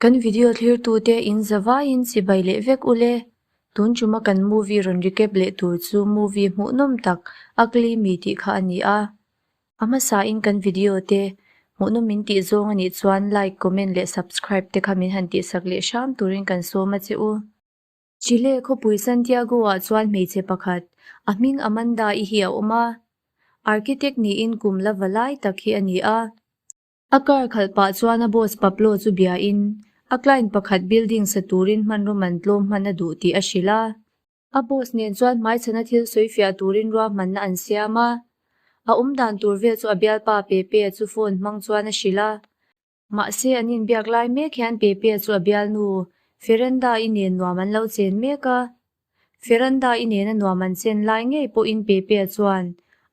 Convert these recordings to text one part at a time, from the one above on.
Kan video thlirtute in zavaiin chibai leh vek ule. Tun tuma kan movie rawn recap leh tur chu movie hmuhnawm tak Ugly Me tih kha a ni a. A hmasain kan video te hmuhnawm min tih zawng a nih chuan like, comment leh subscribe te kha min han tihsak leh hram turin kan sawm a che u. Chile khawpui Santiago-ah chuan hmeichhe pakhat, a hming Amanda-i hi a awm a. Architect niin kum la va lai tak hi a ni a. A car khalh pah chuan a boss Pablo chu biain a client pakhat building sa turin hmanraw man tlawm hman a duh tih a hrilh a. A boss nen chuan hmaichhana thil sawi fiah turin ruahmanna an siam a. A awmdan tur vel chu a bialpa Pepe-a chu phone hmang chuan a hrilh a. Mahse an inbiak lai mek hian Pepe-a chu a bialnu Feranda-i nen nuam an lo chen mek a. Feranda-i nena nuam an chen lai ngei pawhin Pepe-a chuan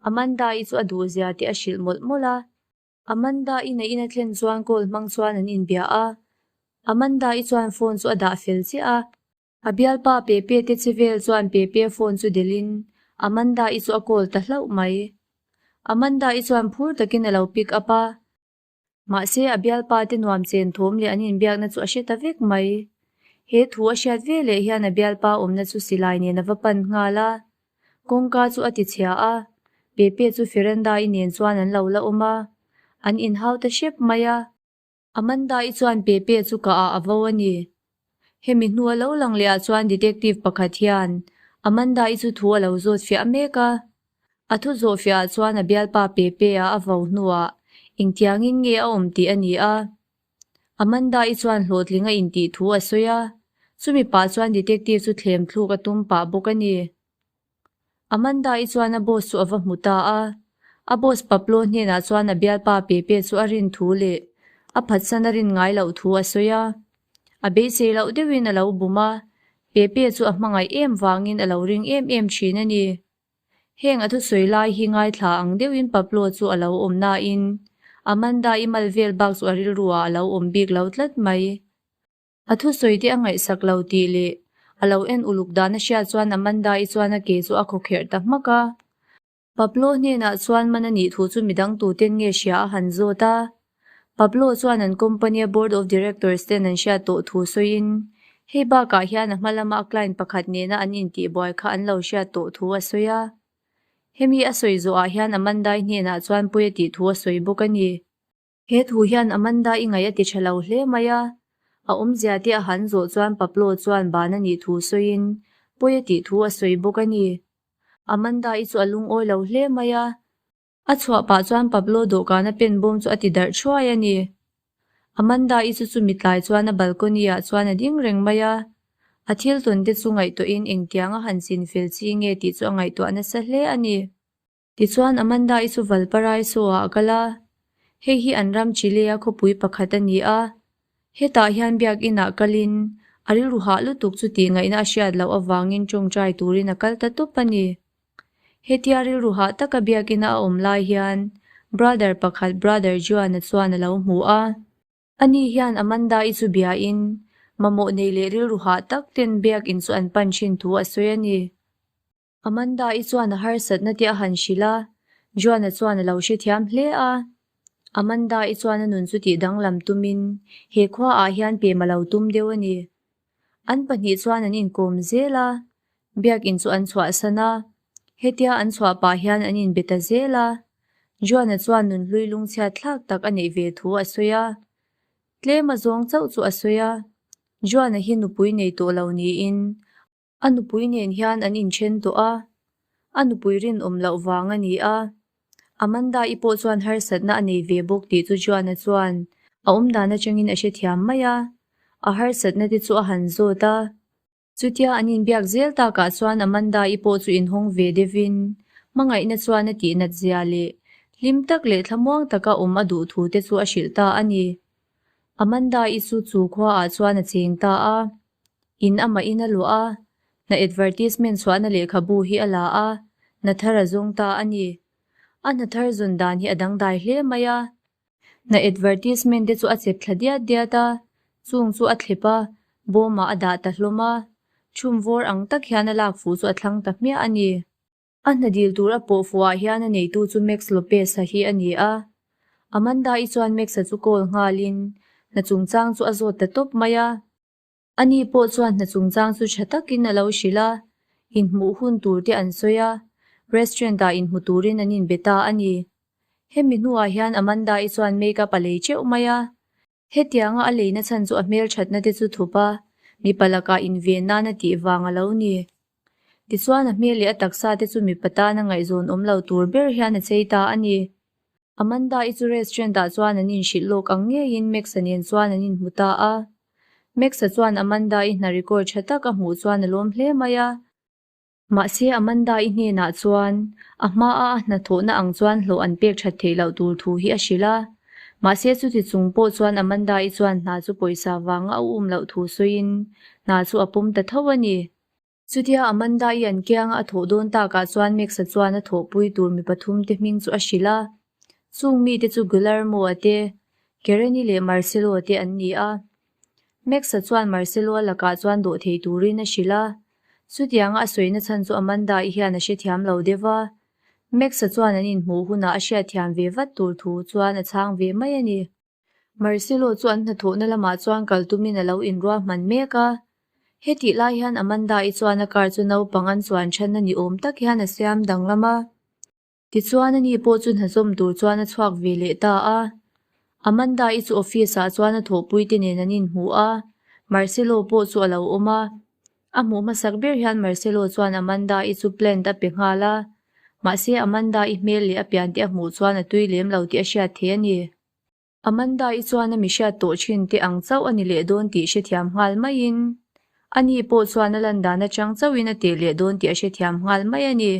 Amanda-i chu a duhzia tih a hrilh mawlh mawlh a. Amanda-i na in a thlen chuan call hmang chuan an inbia a. Amanda-i chuan phone chu a dah fel chiah a. A bialpa Pepe te che vel chuan Pepe phone chu delhin Amanda-i chu a call ta hlauh mai. Amanda-i chuan phur takin a lo pick up a. Mahse a bialpa te nuam chen thawm leh an inbiakna chu a hre ta vek mai. He thu a hriat veleh hian a bialpa awmna chu silai nen a va pan nghal a. Kawngka chu a ti chhia a, Pepe chu Ferenda-i nen chuan an lo la awm a, an inhau ta hrep mai a. Amanda-i chuan Pepe chu ka ah a vo a ni. Hemi hnu a lo lang leh ah chuan detective pakhat hian Amanda-i chu thu a lo zawt fiah mek a. A thu zawh fiah ah chuan a bialpa Pepe-a a vo hnuah engtiangin nge a awm tih a ni a. Amanda-i chuan hlawhtling a intih thu a sawi a, chumi pah chuan detective chu thlem thluk a tum pah bawk a ni. Amanda-i chuan a boss chu a va hmu ta a, a boss Pablo hnenah chuan a bialpa Pepe chu a rin thu leh a phatsan a rin ngai loh thu a sawi a. A beisei loh deuhin a lo bum a, Pepe chu a hmangaih em vangin a lo ring em em thin a ni. Heng a thusawi lai hi ngaithla ang deuhin Pablo chu a lo awm nain Amanda-i mal vel bak chu a rilru ah a lo awm bik lo tlat mai. A thusawi te a ngaihsak lo tih leh a lo en uluk dan a hriat chuan Amanda-i chuan a ke chu a khawkherh ta hmak a. Pablo hnenah chuan man a nih thu chu midang tuten nge hria a han zawt a. Pablo chuan an company-a board of directors ten an hriat tawh thu sawiin, hei bakah hian a hma lama a client pakhat nena an intihbuai kha an lo hriat tawh thu a sawi a. Hemi a sawi zawhah hian Amanda-i hnenah chuan pawi a tih thu a sawi bawk a ni. He thu hian Amanda-i ngaih a ti tha lo hle mai a. A awmzia te a han zawh chuan Pablo chuan ban a nih thu sawiin pawi a tih thu a sawi bawk a ni. Amanda-i chu a lungawi lo hle mai a. A chhuah pah chuan Pablo dawhkana pen bawm chu a ti darh thuai a ni. Amanda-i chu chumi tlai chuan a balcony-ah chuan a ding reng mai a. A thil tawn te chu ngaihtuahin engtianga han chin fel chi nge tih chu a ngaihtuah nasa hle a ni. Tichuan Amanda-i chu Valparaiso-ah a kal a. Hei hi an ram Chile-a khawpui pakhat a ni a. Hetah hian biakinah kalin a rilru hah lutuk chu tih ngaihna a hriat loh avangin tawngtai turin a kal ta tawp a ni. Hetia rilru hah taka biakina a awm lai hian brother pakhat brother Juan-a chuan a lo hmu a. Ani hian Amanda-i chu biain mamawh nei leh rilru hah tak ten biakin chu an pan thin thu a sawi a ni. Amanda-i chuan a harsatna te a han hrilh a, Juan-a chuan a lo hrethiam hle a. Amanda-i chuan a nun chu tih danglam tumin he khuaah hian pem a lo tum deuh a ni. An pahnih chuan an inkawm zel a, Biakinn chu an chhuahsan a, hetia an chhuah pah hian an inbe ta zel a. Joana chuan nunhlui lungchhiat thlak tak a neih ve thu a sawi a. Tlem a zawng chauh chu a sawi a. Joana hi nupui nei tawh lo niin a nupui nen hian an inthen tawh a, a nupui rinawm loh vang a ni a. Amanda-i pawh chuan harsatna a nei ve bawk tih chu Joana chuan a awmdan atangin a hrethiam mai a, a harsatna te chu a han zawt a. Chutia an inbiak zel takah chuan Amanda-i pawh chu inhawng ve deuhin hmangaihna chuan a tihnat zia leh hlim tak leh thlamuang taka awm a duh thu te chu a hrilh ta a ni. Amanda-i chu chu khuaah chuan a cheng ta a. In amahin a luah a, hna advertisement chhuahna lehkhabu hi a la a, hna thar a zawng ta a ni. A hna thar zawn dan hi a dangdai hle mai a. Hna advertisement te chu a chep thla diat diat a, chung chu a thlep a, bawmah a dah ta hlawm a, chhum vawr ang tak hian a lak fuh chu a thlang ta hmiah a ni. A hna dil tur a pawh fuhah hian a neitu chu Max Lopez-a hi a ni a. Amanda-i chuan Max-a chu call nghalin, Hna chungchang chu a zawt ta tawp mai a. Ani pawh chuan hna chungchang chu tha takin a lo hrilh a, inhmuh hun tur te an sawi a, restaurant ah inhmu turin an inbe ta a ni. Hemi hnuah hian Amanda-i chuan make-up a lei teuh mai a. Hetianga a leina chhan chu a hmelthatna te chu thup a, mipa lakah inven nan a tih vang a lo ni. Tichuan a hmel leh a taksa te chu mipa tana ngaihzawn awm lo tur ber hian a chei ta a ni. Amanda-i chu restaurant ah chuan an inhrilh lawk ang ngeiin Max-a nen chuan an inhmu ta a. Max-a chuan Amanda-i hna record tha tak a hmuh chuan a lawm hle mai a. Mahse Amanda-i hnenah chuan a hmaa a hnathawhna ang chuan hlawh an pek that theih loh tur thu hi a hrilh a. Mahse chuti chung pawh chuan Amanda-i chuan hna chu pawisa vanga a um loh thu sawiin hna chu a pawm ta tho a ni. Chutia Amanda-i an kianga a thawh dawn takah chuan Max-a chuan a thawhpui tur mi pathum te hming chu a hrilh a. Chung mite chu Guillermo-a te, Karen-i leh Marcelo-a te an ni a. Max-a chuan Marcelo-a lakah chuan dawh thei turin a hrilh a. Chutianga a sawina chhan chu Amanda-i hian a hrethiam lo deuh va. Max-a chuan an inhmuh hunah a hriatthiam ve vat tur thu chuan a chhang ve mai a ni. Marcelo chu an hnathawhna lamah chuan kal tumin a lo inruah hman mek a. Hetih lai hian Amanda-i chuan a car chu naupang an chuan thanna ni awm tak hian a siam danglam a. Tichuan ani pawh chu hnazawm tur chuan a chhuak ve leh ta a. Amanda-i chu office ah chuan a thawhpuite nen an inhmu a, Marcelo pawh chu a lo awm a. A hmuh hmasak ber hian Marcelo chuan Amanda-i chu plant a pe nghal a. Mahse Amanda-i hmel leh a piante a hmuh chuan a tui lem lo tih a hriat thei a ni. Amanda-i chuan a mi hriat tawh thin te ang chauh a ni leh dawn tih hrethiam nghal maiin ani pawh chuan a lan dan atang chauhin a teh leh dawn tih a hrethiam nghal mai a ni.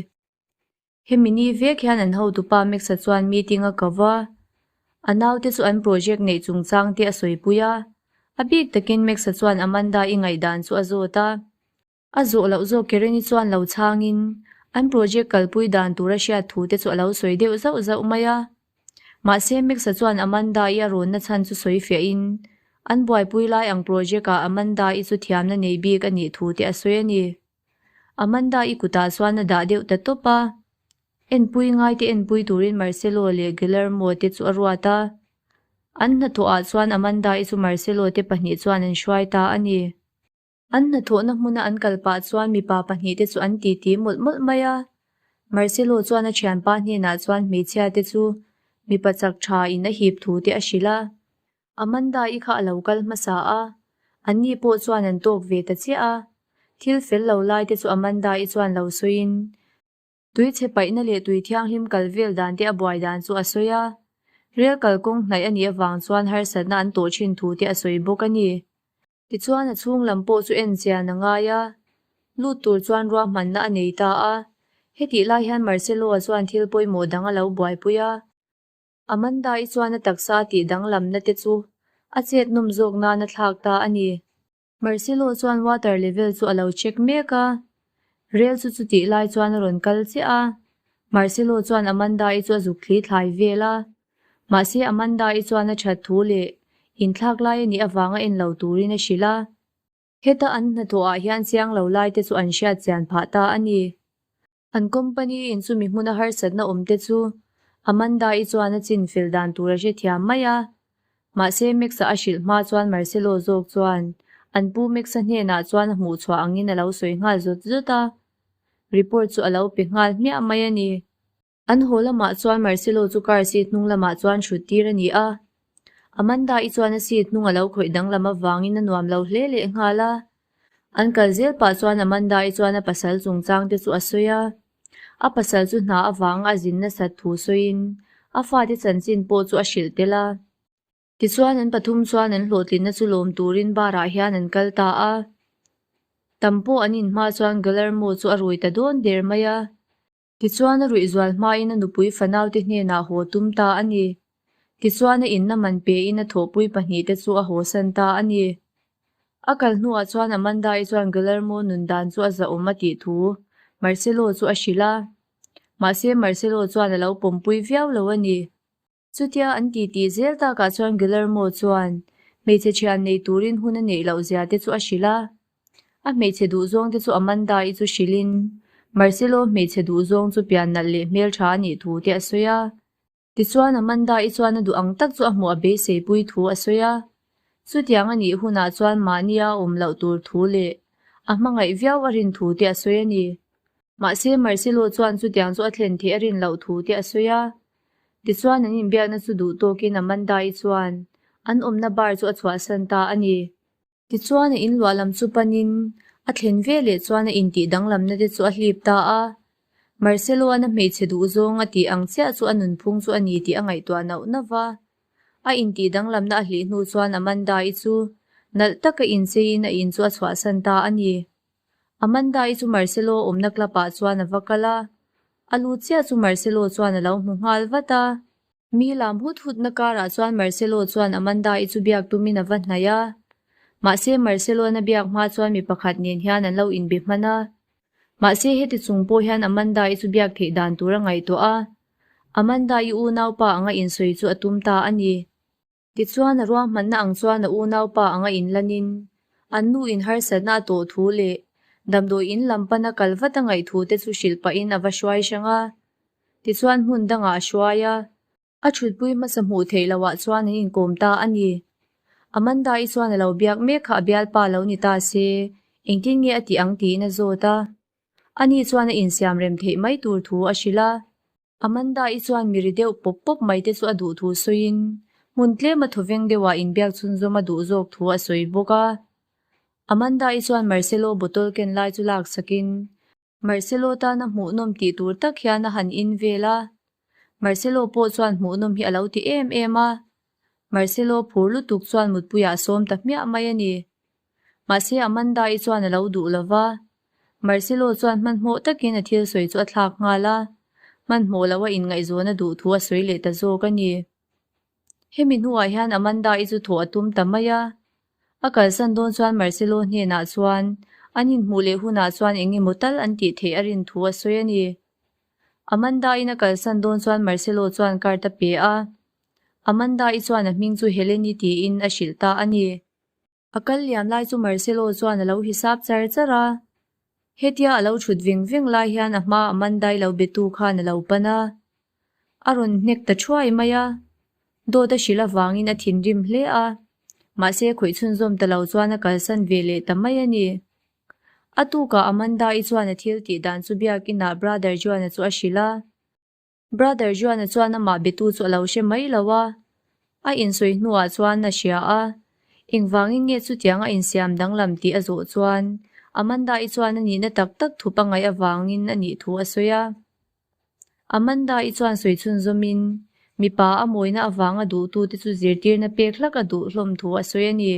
Hemi ni vek hian an hotupa Max-a chuan meeting a ko va, a naute chu an project neih chungchang te a sawipui a. A bik takin Max-a chuan Amanda-i ngaihdan chu a zawt a. A zawh loh zawk Karen-i chuan lo chhangin an project kalpui dan tur a hriat thu te chu a lo sawi deuh zauh zauh mai a. Mahse Max-a chuan Amanda-i a rawnna chhan chu sawi fiahin an buaipui lai ang project-ah Amanda-i chu thiamna nei bik a nih thu te a sawi a ni. Amanda-i kutah chuan a dah deuh ta tawp a. Enpui ngaite enpui turin Marcelo leh Guillermo te chu a ruat a. An hnathawhah chuan Amanda-i chu Marcelo te pahnih chuan an hruai ta a ni. An hnathawhna hmuna an kal pah chuan mipa pahnihte chu an titi mawlh mawlh mai a. Marcelo chuan a thianpa hnenah chuan hmeichhia te chu mipa chak tha in a hip thu te a hrilh a. Amanda-i kha a lo kal hmasa a, anni pawh chuan an tawk ve ta chiah a. Thil fel lo lai te chu Amanda-i chuan lo sawiin Tui chhe paihna leh tui thianghlim kal vel dan te a buai dan chu a sawi a. Rel kalkawng hnaih a nih avang chuan harsatna an tawh thin thu te a sawi bawk a ni. Tichuan a chhung lam pawh chu en chian a ngai a, lut tur chuan ruahmanna a nei ta a. Hetih lai hian Marcelo-a chuan thil pawimawh dang a lo buaipui a. Amanda-i chuan a taksa a tih danglamna te chu a chet nawm zawk nan a thlak ta a ni. Marcelo chuan water level chu a lo check mek a, rel chu chutih lai chuan a rawn kal chiah a. Marcelo chuan Amanda-i chu a zuk thli thlai vel a. Mahse Amanda-i chuan a that thu leh inthlak lai a nih avanga en lo turin a hrilh a. Heta an hnathawhah hian chiang lo lai te chu an hriat chian phah ta a ni. An company in chumi hmuna harsatna awm te chu Amanda-i chuan a chin fel dan tur a hrethiam mai a. Mahse Max-a a hrilh hma chuan Marcelo zawk chuan an pu Max-a hnenah chuan a hmuh chhuah angin a lo sawi nghal zawt zawt a. Report chu a lo pe nghal hmiah mai a ni. An haw lamah chuan Marcelo chu car seat hnung lamah chuan hrut tir a ni a. Amanda-i chuan a seat hnung a lo khawih danglam avangin a nuam lo hle leh nghal a. An kal zel pah chuan Amanda-i chuan a pasal chungchang te chu a sawi a. A pasal chu hna avanga a zin nasat thu sawiin a fate chanchin pawh chu a hrilh tel a. Tichuan an pathum chuan an hlawhtlinna chu lawm turin bar ah hian an kal ta a. Tam pawh an inhma chuan Guillermo chu a rui ta dawn der mai a. Tichuan a ruih zual hmain a nupui fanaute hnenah haw tum ta a ni. Tichuan a inna man pein a thawhpui pahnihte chu a hawsan ta a ni. A kal hnuah chuan Amanda-i chuan Guillermo nun dan chu a zahawm a tih thu Marcelo chu a hrilh a. Mahse Marcelo chuan a lo pawmpui viau lo a ni. Chutia an titi zel takah chuan Guillermo chuan hmeichhe thian nei turin hun a neih loh zia te chu a hrilh a. A hmeichhe duhzawng te chu Amanda-i chu hrilhin Marcelo hmeichhe duhzawng chu pian nalh leh hmeltha a nih thu te a sawi a. Tichuan Amanda-i chuan a duh ang tak chu a hmuh a beiseipui thu a sawi a. Chutiang a nih hunah chuan mahnia a awm loh tur thu leh a hmangaih viau a rin thu te a sawi a ni. Mahse, Marcelo chuan chutiang chu a thlen theih a rin loh thu te a sawi a. Tichuan an inbiakna chu duh tawkin Amanda-i chuan an awmna bar chu a chhuahsan ta a ni. Tichuan a inluah lam chu panin a thlen ve leh chuan a intih danglamna te chu a hlip ta a. Marcelo-a'n a hmeichhe duh zawng a tih ang chiah chu a nunphung chu a ni tih a ngaihtuah nauh nauh va. A intih danglamna a hlih hnu chuan Amanda-i chu nalh taka incheiin a in chu a chhuahsan ta a ni. Amanda-i chu Marcelo awmna club ah chuan a va kal a, a lu chiah chu Marcelo chuan a lo hmu nghal vat a. Mi lam hut hutna karah chuan Marcelo chuan Amanda-i chu biak tumin a va hnaih a. Mahse Marcelo-an a biak hma chuan mi pakhat nen hian an lo inbe hman a. Mahse heti chung pawh hian Amanda-i chu biak theih dan tur a ngaihtuah a. Amanda-i unaupa anga insawi chu a tum ta a ni. Tichuan a ruahmanna ang chuan a unaupa anga inlanin an nu in harsatna a tawh thu leh damdawi in lam pana kal vat a ngaih thu te chu hrilh pahin a va hruai hrang a. Tichuan hmun dangah a hruai a. A thutpui hmasa hmuh theih lohah chuan an inkawm ta a ni. Amanda-i chuan a lo biak mek kha a bialpa lo ni ta se, engtin nge a tih ang tiin a zawt a. Ani chuan a insiam rem theih mai tur thu a hrilh a. Amanda-i chuan miri deuh pawp pawp mai te chu a duh thu sawiin, hmun tlema thawveng deuhah inbiak chhunzawm a duh zawk thu a sawi bawk a. Amanda-i chuan Marcelo bottle ken lai chu lak sakin, Marcelo tana hmuhnawm tih tur tak hian a han in vel a. Marcelo pawh chuan hmuhnawm hi a lo ti em em a. Marcelo phur lutuk chuan mutpuiah a sawm ta hmiah mai a ni. Mahse Amanda-i chuan a lo duh lo va. Marcelo chuan hmanhmawh takin a thil sawi chu a thlak nghal a, hmanhmawh loha inngaihzawn a duh thu a sawi leh ta zawk a ni. Hemi hnuah hian Amanda-i chu thawh a tum ta mai a. A kalsan dawn chuan Marcelo hnenah chuan an inhmuh leh hunah chuan eng emaw tal an tih theih a rin thu a sawi a ni. Amanda-in a kalsan dawn chuan Marcelo chuan card a pe a. Amanda-i chuan a hming chu Heleni tiin a hrilh ta a ni. A kal liam lai chu Marcelo chuan a lo hisap char char a. Hetia a lo thut veng veng lai hian a hma Amanda-i lo betu khan a lo pan a. A rawn hnek ta thuai mai a. Dawt a hrilh avangin a thinrim hle a. Mahse khawih chhunzawm ta lo chuan a kalsan ve leh ta mai a ni. A tukah Amanda-i chuan a thil tih dan chu biakinah Brother Juan-a chu a hrilh a. Brother Juan-a chuan amah betu chu a lo hre mai lo a, a insawi hnuah chuan a hria a, engvangin nge chutiang a insiam danglam tih a zawh chuan Amanda-i chuan a nihna tak tak thup a ngaih avangin a nih thu a sawi a. Amanda-i chuan sawi chhunzawmin mipa a mawina avanga duhtute chu zirtirna pek hlak a duh hlawm thu a sawi a ni.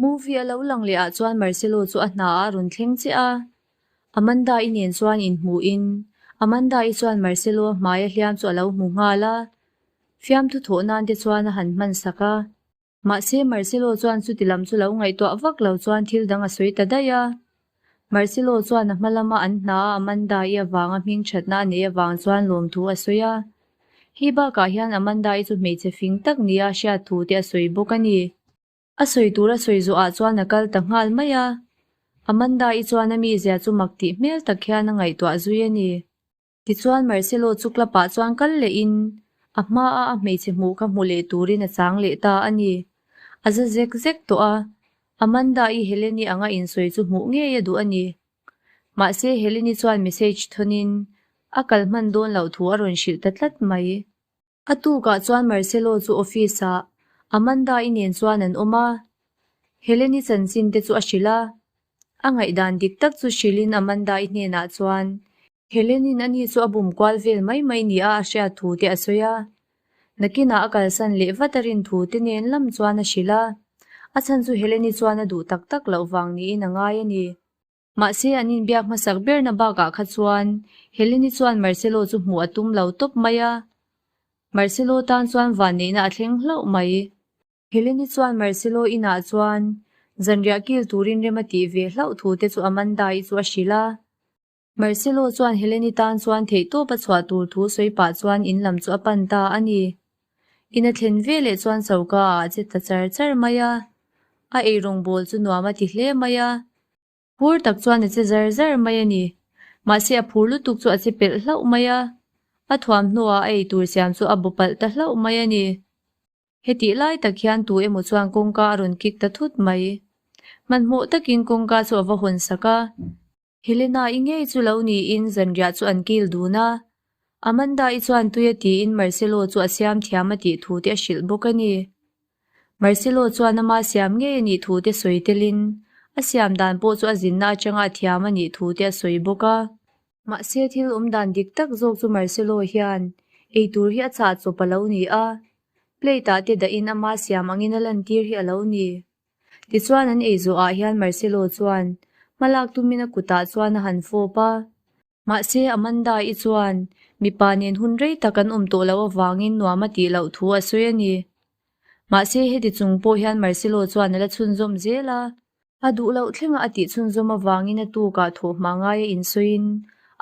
Movie a lo lang leh ah chuan Marcelo chu a hna ah a rawn thleng chiah a. Amanda-i nen chuan inhmuhin Amanda-i chuan Marcelo a hmai a hliam chu a lo hmu nghal a. Fiamthu thawh nan te chuan a han hman sak a. Mahse Marcelo chuan chuti lam chu lo ngaihtuah vak lo chuan thil dang a sawi ta daih a. Marcelo chuan a hma lama an hna a Amanda-i avanga hming thatna a neih avang chuan lawmthu a sawi a. Hei bakah hian Amanda-i chu hmeichhe fing tak nia a hriat thu te a sawi bawk a ni. A sawi tur a sawi zawhah chuan a kal ta nghal mai a. Amanda-i chuan a mizia chu mak tih hmel tak hian a ngaihtuah zui a ni. Tichuan Marcelo chu club-ah chuan kal lehin a hmaa a hmeichhe hmuh kha hmu leh turin a chang leh ta a ni. A za zek zek tawh a, Amanda-i Heleni anga insawi chu hmuh ngei a duh a ni. Mahse Heleni chuan message thawnin a kal hman dawn loh thu a rawn hrilh ta tlat mai. A tukah chuan Marcelo chu office ah Amanda-i nen chuan an awm a, Heleni chanchin te chu a hrilh a. A ngaihdan dik tak chu hrilhin Amanda-i hnenah chuan Helen-in ani chu a bum kual vel mai mai nia a hriat thu te a sawi a. Nakinah a kalsan leh vat a rin thu te nen lam chuan a hrilh a. A chhan chu Heleni chuan a duh tak tak loh vang niin a ngai a ni. Mahse, an inbiak hmasak berna bakah kha chuan Heleni chuan Marcelo chu hmuh a tum lo tawp mai a. Marcelo tan chuan vanneihna a thleng hlauh mai. Heleni chuan Marcelo inah chuan zanriah kil turin rem a tih ve hlauh thu te chu Amanda-i chu a hrilh a. Marcelo chuan Heleni tan chuan theihtawp a chhuah tur thu sawi pah chuan in lam chu a pan ta a ni. In a thlen veleh chuan choka ah a che ta char char mai a. A eirawng bawl chu nuam a ti hle mai a. Phur tak chuan a che zar zar mai a ni. Mahse a phur lutuk chu a che pelh hlauh mai a. A thuamhnuah a eitur siam chu a bu palh ta hlauh mai a ni. Hetih lai tak hian tu emaw chuan kawngka a rawn kik ta thut mai. Hmanhmawh takin kawngka chu a va hawn sak a. Helena-i ngei chu lo niin zanriah chu an kil dun a. Amanda-i chuan tui a tiin Marcelo chu a siam thiam a tih thu te a hrilh bawk a ni. Marcelo chuan ama siam ngei a nih thu te sawi telin a siam dan pawh chu a zinna atanga a thiam a nih thu te a sawi bawk a. Mahse thil awm dan dik tak zawk chu Marcelo hian eitur hi a chah chawp a lo ni a, plate ah te dahin ama siam angin a lantir hi a lo ni. Tichuan an ei zawhah hian Marcelo chuan hmalak tumin a kutah chuan a han fawp a. Mahse Amanda-i chuan mipa nen hun rei tak an awm tawh loh avangin nuam a tih loh thu a sawi a ni. Mahse heti chung pawh hian Marcelo chuan a la chhunzawm zel a. A duh loh thlenga a tih chhunzawm avangin a tukah thawhhma ngaia insawiin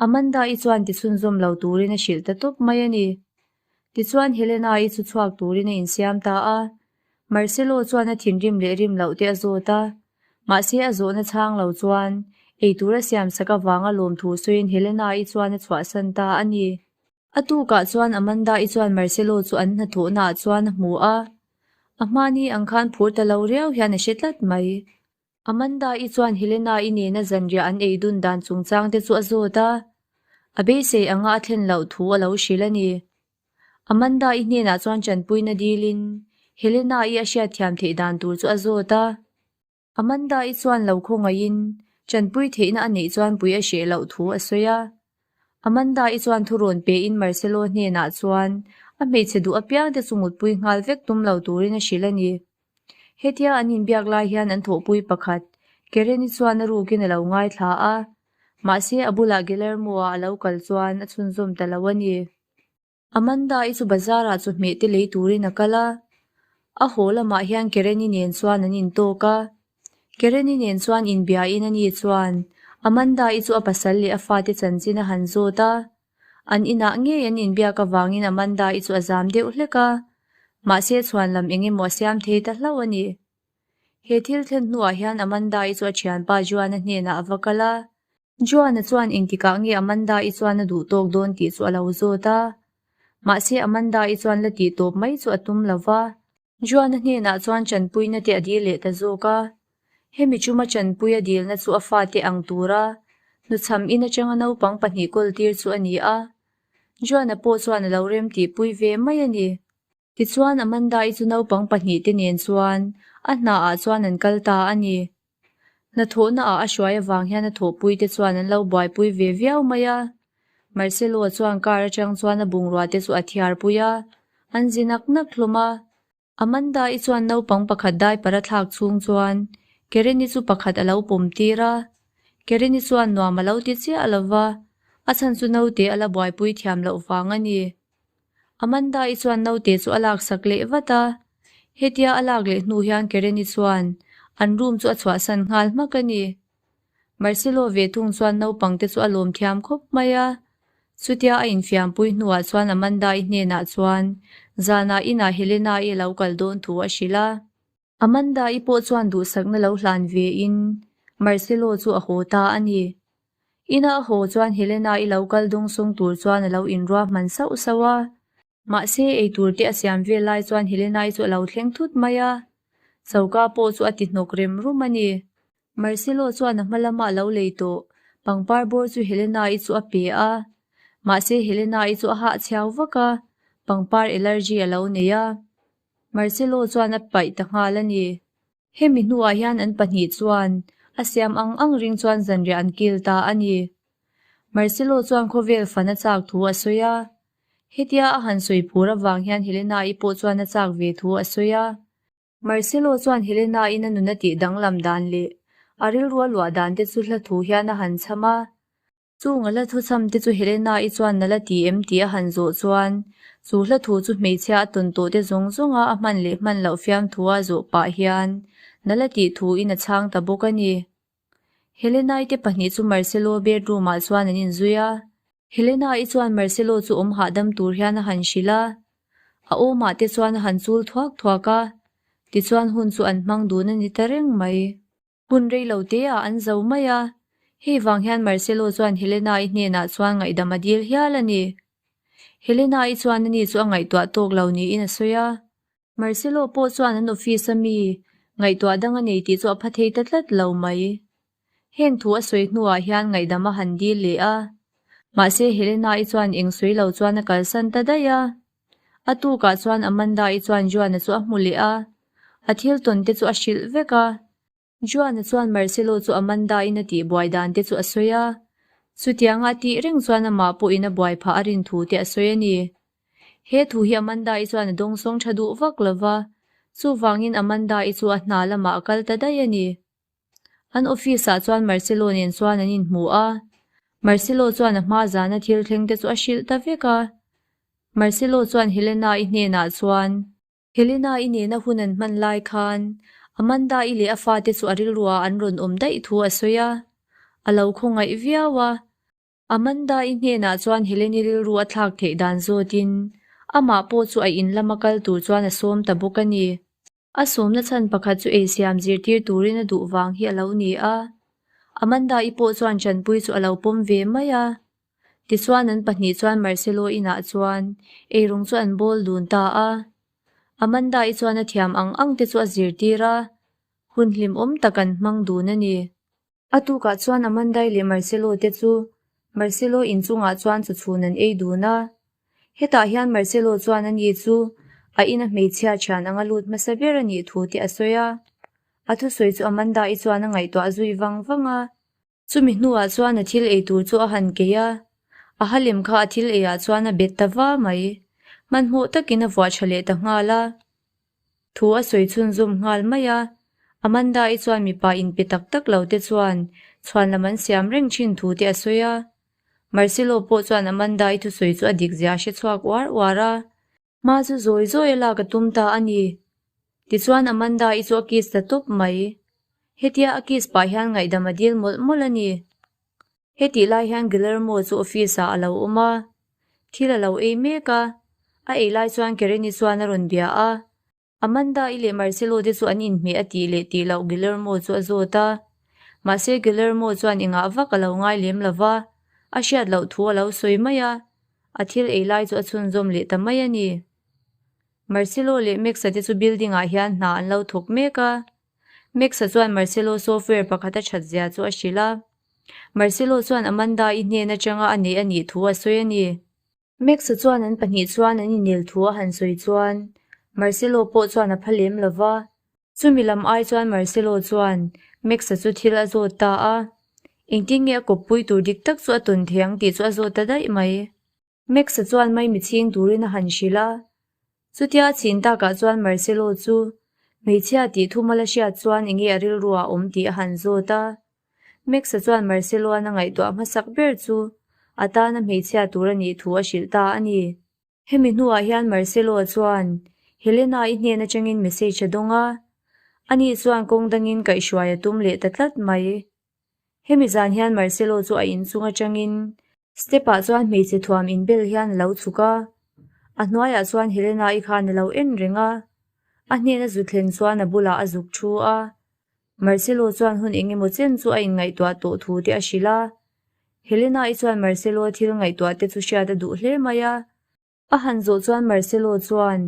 Amanda-i chuan ti chhunzawm lo turin a hrilh ta tawp mai a ni. Tichuan Helena-i chu chhuak turin a insiam ta a. Marcelo chuan a thinrim leh rim loh te a zawt a. Mahse a zawhna chhang lo chuan eitur a siamsak avanga lawmthu sawiin Helena-i chuan a chhuahsan ta a ni. A tukah chuan Amanda-i chuan Marcelo chu an hnathawhnaah chuan a hmu a, a hmani ang khan phur ta lo riau hian a hre tlat mai. Amanda-i chuan Helena-i nena zanriah an ei dun dan chungchang te chu a zawt a, a beisei anga a thlen loh thu a lo hrilh a ni. Amanda-i hnenah chuan tanpuina dilin Helena-i a hriatthiam theih dan tur chu a zawt a. Amanda-i chuan lo khawngaihin tanpui theihna a neih chuan pui a hreh loh thu a sawi a. Amanda-i chuan thurawn pein Marcelo hnenah chuan a hmeichhe duh apiangte chu mutpui nghal vek tum lo turin a hrilh a ni. Hetia an inbiak lai hian an thawhpui pakhat, Karen-i chuan a rukin a lo ngaithla a, mahse a bulah Guillermo-a a lo kal chuan a chhunzawm ta lo a ni. Amanda-i chu bazar-ah chawhmeh te lei turin a kal a, a haw lamah hian Karen-i nen chuan an intawk a. Karen-i nen chuan inbiain ani chuan Amanda-i chu a pasal leh a fate chanchin a han zawt a. An inah ngei an inbiak avangin Amanda-i chu a zam deuh hlek a, mahse chhuan lam eng emaw a siam thei ta hlauh a ni. He thil thlen hnuah hian Amanda-i chu a thianpa Joan-a hnenah a va kal a. Joan-a chuan engtikah nge Amanda-i chuan a duh tawk dawn tih chu a lo zawt a. Mahse Amanda-i chuan la tih tawp mai chu a tum lo va. Joan-a hnenah chuan chanpuina te a dil leh ta zawk a. Hemi chuma chanpui a dilna chu a fate ang tura hnuchham in atanga naupang pahnih kawltir chu a ni a. Joan-a pawh chuan a lo remtihpui ve mai a ni. Tichuan Amanda-i chu naupang pahnihte nen chuan a hnaah chuan an kal ta a ni. Hnathawhnaah a hruai avang hian a thawhpuite chuan an lo buaipui ve viau mai a. Marcelo-a chuan car atang chuan a bungruate chu a thiarpui a, an zi nak nak hlawm a. Amanda-i chuan naupang pakhat diaper a thlak chhung chuan Karen-i chu pakhat a lo pawm tir a. Karen-i chuan nuam a lo ti chiah lo va, a chhan chu naute a la buaipui thiam loh vang a ni. Amanda-i chuan naute chu a laksak leh vat a, hetia a lak leh hnu hian Karen-i chuan an room chu a chhuahsan nghal hmak a ni. Marcelo ve thung chuan naupang te chu a lawm thiam khawp mai a, chutia a infiampui hnuah chuan Amanda-i hnenah chuan zanah inah Helena-i a lo kal dawn thu a hrilh a. Amanda-i pawh chuan duhsakna lo hlan vein Marcelo chu a haw ta a ni. Ina a haw chuan Helena-i lo kal dawng sawng tur chuan a lo inruahman sauh sauh a. Mahse, eitur te a siam vel lai chuan Helena-i chu a lo thleng thut mai a. Choka pawh chu a ti hnawk rem rum a ni. Marcelo chuan a hma lama a lo lei tawh pangpar bawr chu Helena-i chu a pe a. Mahse, Helena-i chu a hahchhiau vak a, pangpar allergy a lo nei a. Marcelo chuan a paih ta nghal a ni. Hemi hnuah hian an pahnih chuan a siam ang ang ring chuan zanriah an kil ta a ni. Marcelo chuan khawvel fan a chak thu a sawi a. Hetia a han sawi phur avang hian Helena-i pawh chuan a chak ve thu a sawi a. Marcelo chuan Helena-in a nun a tih danglam dan leh a rilru a luah dan te chu hla thu hian a han chham a. Chung a hla thuchham te chu Helena-i chuan na la ti em tih a han zawh chuan chu hla thu chu hmeichhia a tawn tawh te zawng zawnga a hman leh hman loh fiamthu a zawh pah hian na la tih thu in a chhang ta bawk a ni. Helena-i te pahnih chu Marcelo bedroom ah chuan an inzui a. Helena-i chuan Marcelo chu awm hahdam tur hian a han hrilh a. A awmah te chuan a han chul thuak thuak a. Tichuan hun chu an hmang dun a ni ta reng mai. Hun rei lo te ah an zo mai a, hei vang hian Marcelo chuan Helena-i hnenah chuan ngaihdam a dil hial a ni. Helena-i chuan ani chu a ngaihtuah tawk lo niin a sawi a. Marcelo pawh chuan an office a mi ngaihtuah dang a nei tih chu a pha thei ta tlat lo mai. Heng thu a sawi hnuah hian ngaihdam a han dil leh a. Mahse Helena-i chuan eng sawi lo chuan a kalsan ta daih a. A tukah chuan Amanda-i chuan Juan-a chu a hmu leh a, a thil tawn te chu a hrilh vek a. Juan-a chuan Marcelo chu Amanda-in a tih buai dan te chu a sawi a, chutianga a tih reng chuan amah pawhin a buai phah a rin thu te a sawi a ni. He thu hi Amanda-i chuan a dawngsawng tha duh vak lo va, chuvangin Amanda-i chu a hna lamah a kal ta daih a ni. An office-ah chuan Marcelo nen chuan an inhmu a, Marcelo chuan a hma zana thil thleng te chu a hrilh ta vek a. Marcelo chuan Helena-i hnenah chuan. Helena-i nena hun an hman lai khan Amanda-i leh a fate chu a rilruah an rawn awm daih thu a sawi a, a lo khawngaih viau a. Amanda-i hnenah chuan Helene-i rilru a thlak theih dan zawtin amah pawh chu a in lama kal tur chuan a sawm ta bawk a ni. A sawmna chhan pakhat chu eisiam zirtir turin a duh vang hi a lo ni a. Amanda-i pawh chuan Chanpui chu a lo pawm ve mai a. Tichuan an pahnih chuan Marcelo inah chuan eirawng chu an bawl dun ta a. Amanda-i chuan a thiam ang ang te chu a zirtir a, hun hlimawm tak an hmang dun a ni. A tukah chuan Amandai leh Marcelo te chu Marcelo inchungah chuan chu chhun an ei dun a. Hetah hian Marcelo chuan ani chu a ina hmeichhia thian anga lut hmasa ber a nih thu te a sawi a. A thusawi chu Amanda-i chuan a ngaihtuah zui vang vang a. Chumi hnuah chuan a thil ei tur chu a han keih a, a halem kha a thil eiah chuan a bet ta va mai. Hmanhmawh takin a vuah tha leh ta nghal a. Thu a sawi chhunzawm nghal mai a, Amanda-i chuan mipa inpe tak tak lo te chuan chhuan lam an siam reng thin thu te a sawi a. Marcelo pawh chuan Amanda-i thusawi chu a dik zia a hre chhuak uar uar a. Hma chu zawi zawi a lak a tum ta a ni. Tichuan Amanda-i chu a kiss ta tawp mai. Hetia a kiss pah hian ngaihdam a dil mawlh mawlh a ni. Hetih lai hian Guillermo chu office ah a lo awm a, thil a lo ei mek a. A ei lai chuan Karen-i chuan a rawn bia a. Amanda-i leh Marcelo te chu an inhmeh a tih leh tih loh Guillermo chu a zawt a. Mahse Guillermo chuan engah vak a lo ngai lem lo va, a hriat loh thu a lo sawi mai a. A thil ei lai chu a chhunzawm leh ta mai a ni. Marcelo leh Max-a te chu building ah hian hna an lo thawk mek a. Max-a chuan Marcelo software pakhat a that zia chu a hrilh a. Marcelo chuan Amanda-i hnen atanga a neih a nih thu a sawi a ni. Max-a chuan an pahnih chuan an inel thu a han sawi chuan Marcelo pawh chuan a pha lem lo va. Chumi lam ai chuan Marcelo chuan Max-a chu thil a zawt ta a. Engtin nge a kawppui tur dik tak chu a tawn thei ang tih chu a zawt ta daih mai. Max-a chuan maimi chhing turin a han hrilh a. Chutia a chhin takah chuan Marcelo chu hmeichhia tih thuma la hriat chuan enge a rilruah a awm tih a han zawt a. Max-a chuan Marcelo-a'n a ngaihtuah hmasak ber chu a tana hmeichhia tur a nih thu a hrilh ta a ni. Hemi hnuah hian Marcelo-a chuan Helena-i hnen atangin message a dawng a, ani chuan kawng dangin kaihhruai a tum leh ta tlat mai. Hemi zan hian Marcelo chu a inchung atangin step-ah chuan hmeichhe thuam inbel hian a lo chhuk a, a hnuaiah chuan Helena-i khan a lo en reng a, a hnena zu thlen chuan a bulah a zuk thu a. Marcelo chuan hun eng emaw chen chu a inngaihtuah tawh thu te a hrilh a. Helena-i chuan Marcelo-a thil ngaihtuah te chu hriat a duh hle mai a. A han zawh chuan Marcelo chuan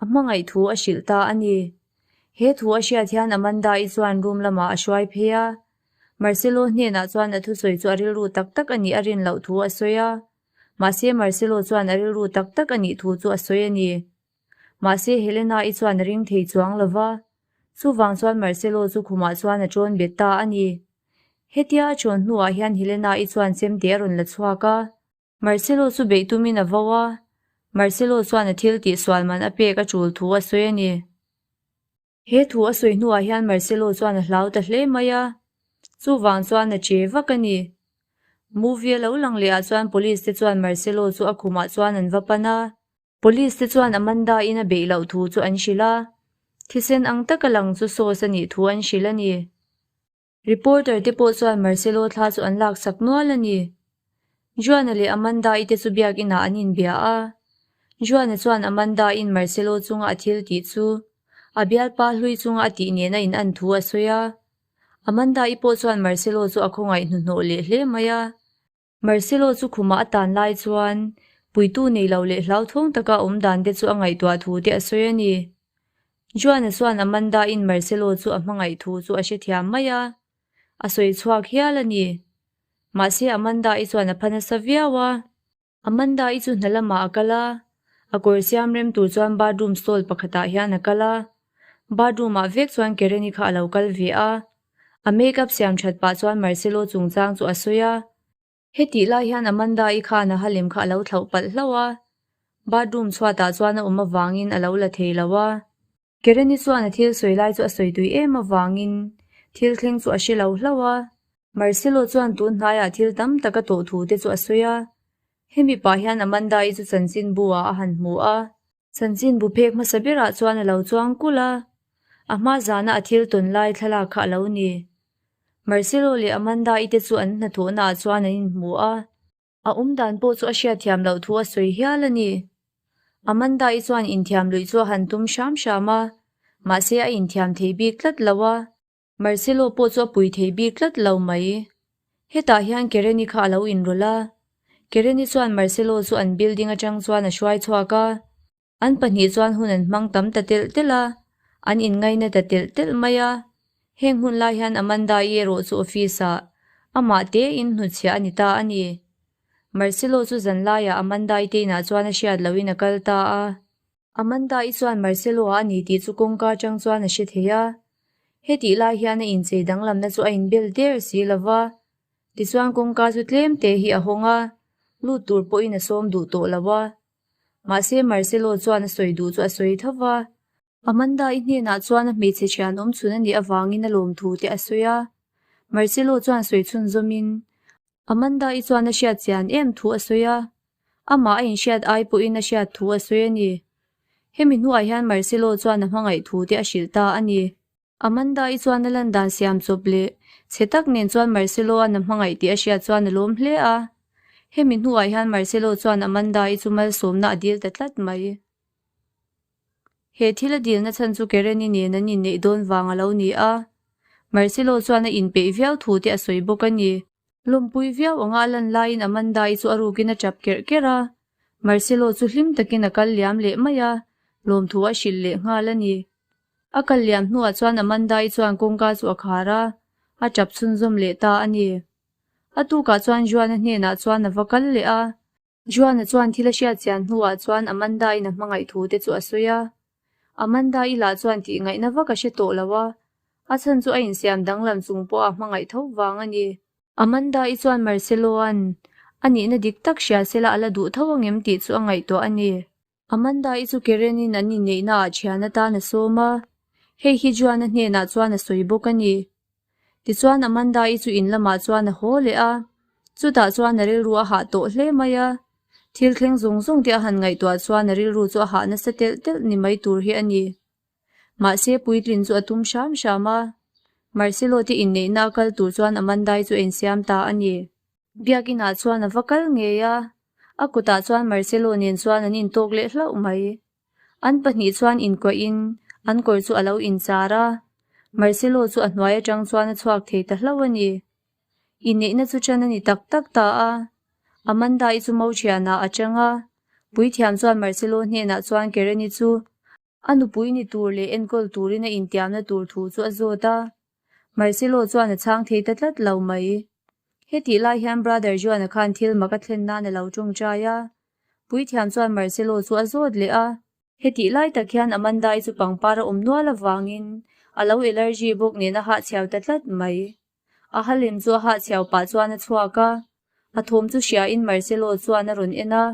a hmangaih thu a hrilh ta a ni. He thu a hriat hian Amanda-i chuan room lamah a hruai phei a. Marcelo hnenah chuan a thusawi chu a rilru tak tak a nih a rin loh thu a sawi a. Mahse Marcelo chuan a rilru tak tak a nih thu chu a sawi a ni. Mahse Helena-i chuan a ring thei chuang lo va, chuvang chuan Marcelo chu khumah chuan a ṭawn bet ta a ni. Hetia a ṭawn hnuah hian Helena-i chuan chemte a rawn la chhuak a. Marcelo chu beih tumin a vo a, Marcelo chuan a thil tih sual man a pek a ṭul thu a sawi a ni. He thu a sawi hnuah hian Marcelo chuan a hlau ta hle mai a, chuvang chuan a che vak a ni. Movie a lo lang leh ah chuan police te chuan Marcelo chu a khumah chuan an va pan a. Police te chuan Amanda in a beih loh thu chu an hrilh a, thisen ang taka lang chu sauce a nih thu an hrilh a ni. Reporter te pawh chuan Marcelo thla chu an laksak nual a ni. Juana leh Amanda-i te chu biakinah an inbia a. Juana chuan Amanda-in Marcelo chunga a thil tih chu a bialpa hlui chunga a tih nena in an thu a sawi a. Amanda-i pawh chuan Marcelo chu a khawngaih hnuhnawh leh hle mai a. Marcelo chu khumah a tan lai chuan puitu nei lo leh hlauthawng taka awm dan te chu a ngaihtuah thu te a sawi a ni. Juan-a chuan Amanda-in Marcelo chu a hmangaih thu chu a hrethiam mai a, a sawi chhuak hial a ni. Mahse Amanda-i chuan a pha nasa viau a. Amanda-i chu hna lamah a kal a, a kawr siam rem tur chuan bathroom stall pakhatah hian a kal a. Bathroom-ah vek chuan Karen-i kha a lo kal ve a. A makeup siam that pah chuan Marcelo chungchang chu a sawi a. Hetih lai hian Amanda-i khan a halem kha a lo thlauh palh hlauh a, bathroom chhuatah chuan a awm avangin a lo la thei lo a. Karen-i chuan a thil sawi lai chu a sawi tui em avangin thil thleng chu a hre lo hlauh a. Marcelo chuan tun hnaiah thil tam tak a tawh thu te chu a sawi a, hemi pah hian Amanda-i chu chanchinbu ah a han hmu a. Chanchinbu phek hmasa berah chuan a lo chuang kulh a, a hma zana a thil tawn lai thlalak kha a lo ni. Marcelo leh Amanda-i te chu an hnathawhnaah chuan an inhmu a. A awmdan pawh chu a hriatthiam loh thu a sawi hial a ni. Amanda-i chuan inthiam luih chu a han tum hram hram a, mahse a inthiam thei bik tlat lo a. Marcelo pawh chu a pui thei bik tlat lo mai. Hetah hian Keren-i kha a lo inrawlh a. Keren-i chuan Marcelo chu an building atang chuan a hruai chhuak a. An pahnih chuan hun an hmang tam ta telh telh a, an inngaina ta telh telh mai a. Heng hun lai hian Amanda-i erawh chu office-ah amah tein hnutchhiah a ni ta a ni. Marcelo chu zan laiah Amanda-i te inah chuan a hriat lohin a kal ta a. Amanda-i chuan Marcelo-a a ni tih chu kawngka atang chuan a hre thei a. Hetih lai hian a inchei danglamna chu a inbel der si lo va. Tichuan kawngka chu tlem te hi a hawng a, lut tur pawhin a sawm duh tawh lo a. Mahse Marcelo chuan a sawi duh chu a sawi tho va. Amanda-i hnenah chuan a hmeichhe thian awm chhun a nih avangin a lawmthu te a sawi a. Marcelo chuan sawi chhunzawmin Amanda-i chuan a hriat chian em thu a sawi a, amah a inhriat ai pawhin a hriat thu a sawi a ni. Hemi hnuah hian Marcelo chuan a hmangaih thu te a hrilh ta a ni. Amanda-i chuan a lan dan siam chawp leh chhe tak nen chuan Marcelo-a'n a hmangaih tih a hriat chuan a lawm hle a. Hemi hnuah hian Marcelo chuan Amanda-i chu malsawmna a dil ta tlat mai. He thil a dilna chhan chu Karen-i nen an inneih dawn vang a lo ni a, Marcelo chuan a inpeih viau thu te a sawi bawk a ni. Lawmpui viau anga a lan laiin Amanda-i chu a rukin a tap kerh kerh a, Marcelo chu hlim takin a kal liam leh mai a, lawmthu a hrilh leh nghal a ni. A kal liam hnuah chuan Amanda-i chuan kawngka chu a khar a, a tap chhunzawm leh ta a ni. A tukah chuan Juan-a hnenah chuan a va kal leh a. Juana chuan thil a hriat chian hnuah chuan Amanda-in a hmangaih thu te chu a sawi a. Amanda-i lah chuan tih ngaihna vak a hre tawh lo a, a chhan chu a insiam danglam chung pawh a hmangaih tho vang a ni. Amanda-i chuan Marcelo-a'n a nihna dik tak hria sela a la duh tho angem tih chu a ngaihtuah a ni. Amanda-i chu Karen-in an inneihnaah thian atan a sawm a, hei hi Juana hnenah chuan a sawi bawk a ni. Tichuan Amanda-i chu in lamah chuan a haw leh a, chutah chuan a rilru a hah tawh hle mai a. Thil thleng zawng zawng te a han ngaihtuah chuan a rilru chu a hah nasa telh telh ni mai tur hi a ni. Mahse puitlin chu a tum hram hram a, Marcelo te inneihna a kal tur chuan Amanda-i chu a insiam ta a ni. Biakinah chuan a va kal ngei a, a kutah chuan Marcelo nen chuan an intawk leh hlauh mai. An pahnih chuan inkuahin an kawr chu a lo inchar a, Marcelo chu a hnuai atang chuan a chhuak thei ta hlauh a ni. Inneihna chu ṭan a ni tak tak ta a, Amanda-i chu mo ṭhianah a chang a, puithiam chuan Marcelo hnenah chuan Karen-i chu A nupui ni tur leh enkawl turin a intiamna tur thu chu a zawt a, Marcelo chuan a chhang thei ta tlat lo mai. Hetih lai hian Brother Juan-a khan thil mak a thlen nan a lo tawngtai a, puithiam chuan Marcelo chu a zawt leh a. Hetih lai tak hian Amanda-i chu pangpar a awm nual avangin a lo allergy bawk nen a hahchhiau ta tlat mai. A halem chu a hahchhiau pah chuan a chhuak a, a thawm chu hriain Marcelo chuan a rawn en a.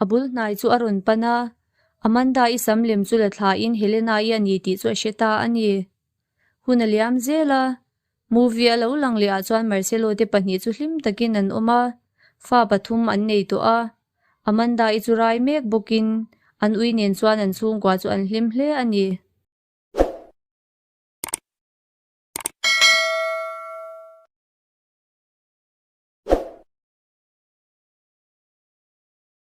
A bul hnai chu a rawn pan a, Amanda-i sam lem chu la thlain Helena-i a ni tih chu a hre ta a ni. Hun a liam zel a, movie a lo lang leh ah chuan Marcelo te pahnih chu hlim takin an awm a, fa pathum an nei tawh a. Amanda-i chu rai mek bawkin an ui nen chuan an chhungkua chu an hlim hle a ni.